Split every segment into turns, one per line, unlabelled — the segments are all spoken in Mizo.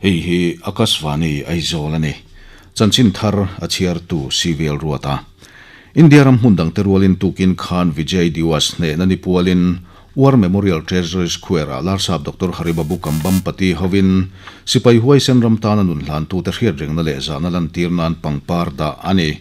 Hei hi Akashvani Aizawl a ni. Chanchin thar a chhiartu CVL Ruata. India ram hmun dangte rualin tukin khan Vijay Diwas hnehna ni pualin War Memorial Treasury Square-ah Larsap Doctor Haribabu Kambampati hovin sipai huaisen ram tana nun hlantute hriatrengna leh zahna lantir nan pangpar dah a ni.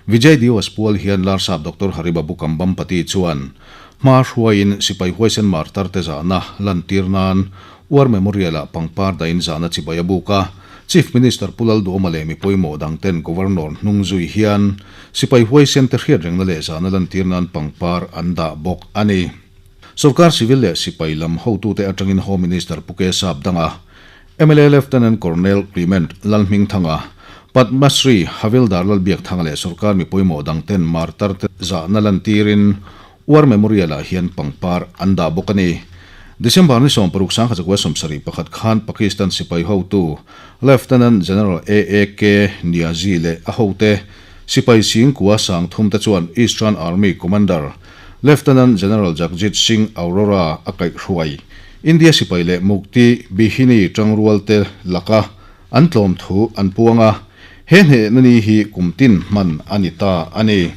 Vijay Diwas pual hian Larsap Doctor Haribabu Kambampati chuan hma hruaiin sipai huaisen martarte zahna lantir nan War Memorial-ah pangpar dahin zahna chibai a buk a. Chief Minister Pu Lalduhoma leh mi pawimawh dangten Governor hnung zui hian sipai huaisente hriatrengna leh zahna lantir nan pangpar an dah bawk a ni. Sorkar civil leh sipai lam hotute atangin Home Minister Pu Kesap Danga, mla Lieutenant Colonel Clement Lalhmingthanga, Padma Shri Havildar Lalbiakthanga leh sorkar mi pawimawh dangten martarte zahna lantirin War Memorial-ah hian pangpar an dah bawk a ni. December ni 16 1971 khan Pakistan sipai hotu Lieutenant General AAK Niazi leh a hote sipai singkua sangthum te chuan Eastern Army Commander Lieutenant General Jagjit Singh Aurora a kaihhruai India sipai leh Mukti Bihini tangrualte laka an tlawm thu an puang a, he hnehna ni hi kum tin hman a ni ta a ni.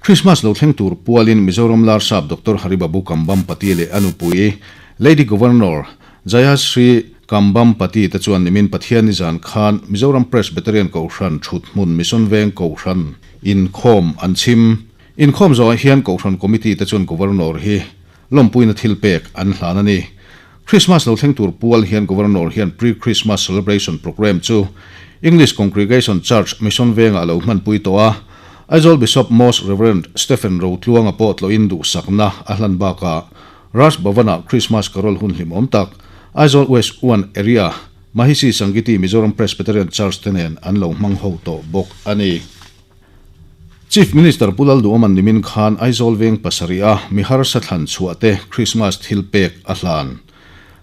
Christmas lo thleng tur pualin Mizoram Larsap Doctor Haribabu Kambhampati leh a nupui Lady Governor Jayashree Kambhampati te chuan nimin Pathianni zan khan Mizoram Presbyterian Kohhran Thuthmun Mission Veng Kohhran inkhawm an chhim. Inkhawm zawhah hian Kohhran Committee te chuan Governor hi lawmpuina thil pek an hlan a ni. Christmas lo thleng tur pual hian Governor hian Pre-Christmas Celebration Programme chu English Congregation Church Mission Vengah a lo hmanpui tawh a. Aizawl Bishop Most Rev. Stephen Rotluanga pawh tlawhin duhsakna a hlan bakah Raj Bhavan-ah Christmas Carol hun hlimawm tak Aizawl West 1 Area Mahisi Sangiti Mizoram Presbyterian Church te nen an lo hmang ho tawh bawk a ni. Chief Minister Pu Lalduhawman nimin khan Aizawl veng pasarih a mi harsa thlan chhuah te Christmas thil pek a hlan.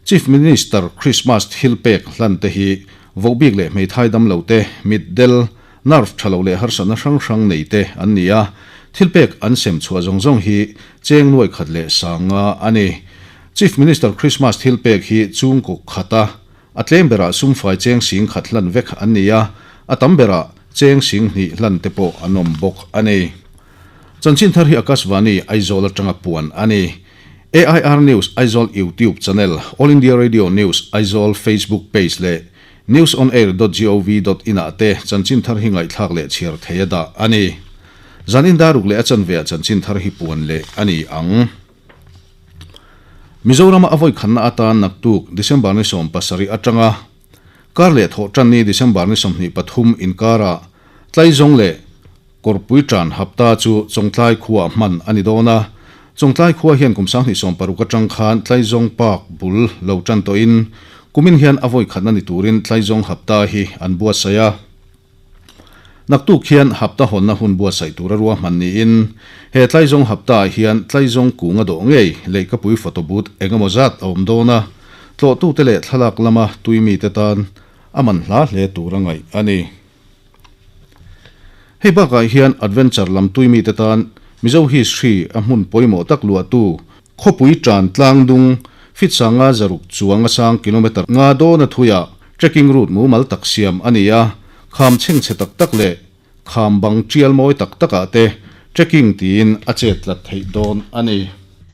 Chief Minister Christmas thil pek hlan te hi vohbik leh hmeithai damlo te, mitdel, nerve tha lo leh harsatna hrang hrang nei te an ni a, thil pek an sem chhuah zawng zawng hi cheng nuai khat leh sanga a ni. Chief Minister Christmas thil pek hi chungkaw khata A tlem berah sumfai cheng sing khat hlan vek an ni a, a tam berah cheng sing hnih hlan te pawh an awm bawk a ni. Chanchin thar hi Akashvani, Aizawl atanga puan a ni. AIR News Aizawl YouTube channel, All India Radio News Aizawl Facebook page leh newsonair.gov.in ah te chanchin thar hi ngaihthlak leh chhiar thei a dah a ni. Zan indaruk leh a chanve ah chanchin thar hi puan leh a ni ang. Mizorama a vawikhanna atan naktuk December ni 17 atanga kar leh thawh tan ni December ni 23 inkarah Tlaizawng leh Kawrpui tan hapta chu Chawngtlai khuaah hman a ni dawn a. Chawngtlai khua hian kum 2016 atang khan Tlaizawng Park bul lo tan tawhin kumin hian a vawikhatna ni turin Tlaizawng hapta hi an buatsaih a. Naktuk hian hapta hawnna hun buatsaih tura ruahman niin, he Tlaizawng haptaah hian Tlaizawng kunga dawh ngei Leihkapui photo booth engemaw zat a awm dawn a, tlawhtute leh thlalak lama tui mite tan a man hla hle tur a ngaih a ni. Hei bakah hian adventure lam tui mite tan Mizo history a hmun pawimawh tak luahtu khawpui tan tlang dung fit sanga zaruk chuang a sang kilometre nga dawn a thuiah trekking route mumal tak siam a ni a, kham chhengchhe tak tak leh kham bang tial mawi tak takah te trekking tiin a chet tlat theih dawn a ni.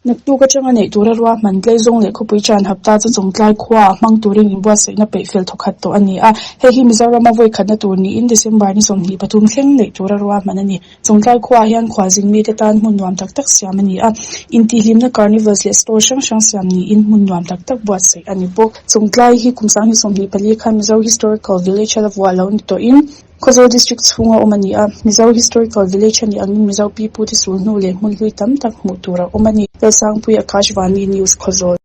Naktuk atanga neih tura ruahman Tleizawng leh khawpui tan hapta chu Chawngtlai khuaah hmang turin inbuatsaihna peih fel thawkhat tawh a ni a. Hei hi Mizorama vawikhatna tur niin December ni 23 thleng neih tura ruahman a ni. Chawngtlai khuaah hian khualzin mite tan hmun nuam tak tak siam a ni a, intihhlimna carnivals leh store hrang hrang siam niin hmun nuam tak tak buatsaih a ni bawk. Chawngtlai hi kum 2024 khan Mizo Historical Village a la vuah lo ni tawhin Khawzawl District chhunga awm a ni a, Mizo Historical Village a nih angin Mizo pipute sul hnu leh hmun hlui tam tak hmuh tur a awm a ni. Lalsangpui Akashvani News Khawzawl.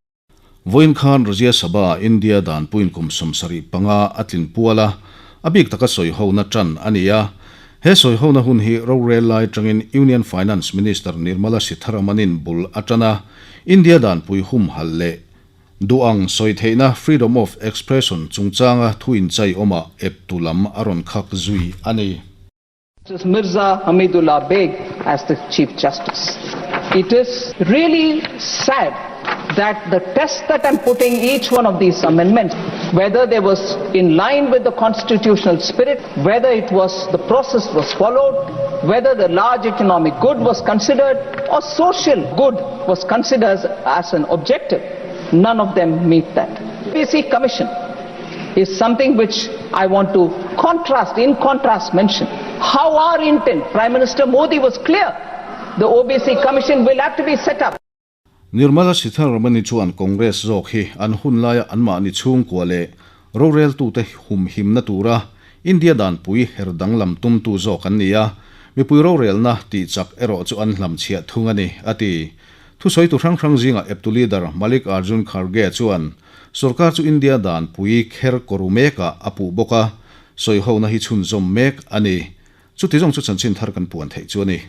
Vawiin khan Rajya Sabha India danpuiin kum 75 a tlin pual a, a bik taka sawihona tan a ni a. He sawihona hun hi rorel lai atangin Union Finance Minister Nirmala Sitharaman-in bul a tan a, India danpui humhalh leh duh ang sawi theihna freedom of expression chungchanga thu inchai awmah eptu lam a rawn khak zui a ni.
Mirza Hamidullah Beg as the Chief Justice. It is really sad that the test that I'm putting each one of these amendments Whether there was in line with the constitutional spirit, whether it was the process was followed, whether the large economic good was considered or social good was considered as an objective, none of them meet that. OBC Commission is something which I want to contrast, in contrast mention. How our intent, Prime Minister Modi was clear, the OBC Commission will have to be set up.
Nirmala Sitharaman-i chuan Congress zawk hi an hun laia anmahni chhungkua leh roreltute humhimna tura India danpui her danglam tumtu zawk an ni a, mipui rorelna tih chak erawh chu an hlamchhiah thung a ni, a ti. Thusawitu hrang hrang zingah eptu leader Malik Arjun Kharge chuan sorkar chu India danpui kher kawru mekah a puh bawk a, sawihona hi chhunzawm mek a ni. Chuti zawng chu chanchin thar kan puan theih chu a ni.